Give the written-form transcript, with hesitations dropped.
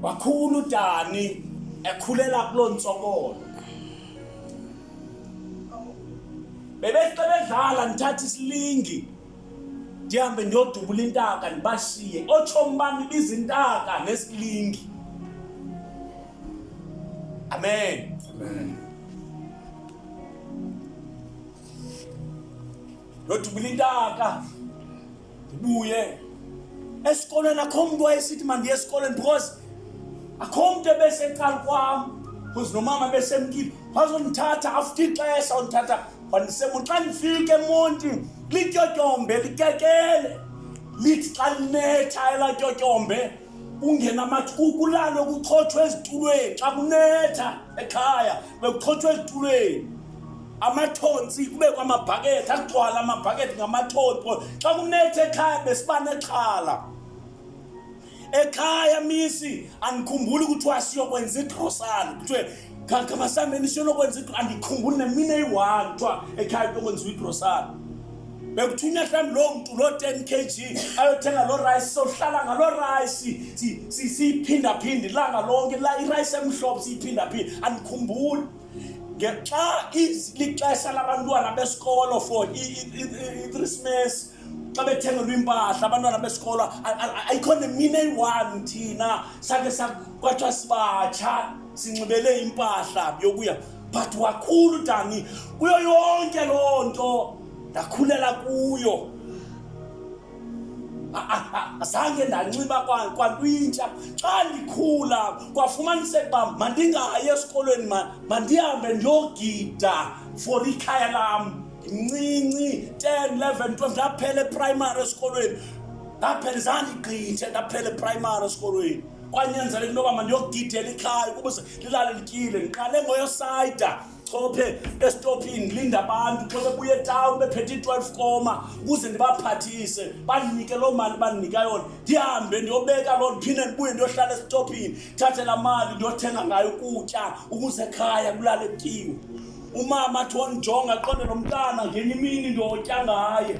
Wakhula uDani ekhulela kuloo ntsokolo. Bebethi xa bedlala ndithatha isilingi ndihambe ndiyodubula intaka ndibashiye. Ootshomi bam ibiza intaka nesilingi. Amen. Amen. Ndodubula intaka ndibuye esikolweni. Akho mntu wayesithi mandiye esikolweni because akho mntu ebesecala kwam, because nomama besemkile. Wazondithatha after ixesha, ondithatha wandisemo. Xa ndifika eMonti, lityotyombe likekele, lithi xa linetha elaa tyotyombe kungena amathi, kulalwe kuchotshwe ezitulweni. Xa kunetha ekhaya bekuchotshwe ezitulweni, amathontsi kube kwamabhakethi, agcwala amabhakethi ngamathontsi. Xa kunetha ekhaya besiba nexhala ekhaya. Misi andikhumbuli kuthiwa siyokwenza igrosari, kuthiwe khamasihambeni siyolokwenza. Andikhumbuli nemini eyi-one kuthiwa ekhaya kuyokwenziwa igrosari. Bekuthunywa mhlawumbi loo mntu loo 10 kg ayothenga loo rice, sohlala ngaloo rice siyiphindaphinde ilanga lonke, la irayisi emhlophe siyiphindaphinde. Andikhumbuli xa lixesha labantwana besikolo for iChristmas, xa bethengelwa iimpahla abantwana besikolo, ayikho nemini eyi-one thina sakhe kwathiwa sibatsha sinxibele impahla yokuya. But wakhulu Dani kuyo yonke loo nto, ndakhulela kuyo. Azange ndanxiba kwanto intsha xa ndikhula. Kwafumaniseka uba mandingayi esikolweni, mandihambe ndiyogida for ikhaya lam. Mncinci, 10, 11, 12, ndaphela eprimary esikolweni. Ndaphela, zandigqithe, ndaphela eprimary esikolweni. Kwanyanzeleka into yoba mandiyogidela ikhaya ukuze lilale lityile. Ndiqale ngoyosayida chophe esitophini, ndilinde abantu xa bebuya etawuni bephethe i-12 koma ukuze ndibaphathise, bandinike loo mali bandinika yona. Ndihambe ndiyobeka loo, ndiphinde ndibuye ndiyohlala esitophini, thathe laa mali ndiyothenga ngayo ukutya ukuze ekhaya kulale kutyiwe. Umama athi wondijonga, aqonde lo mntana ngenye imini ndiyotya ngaye.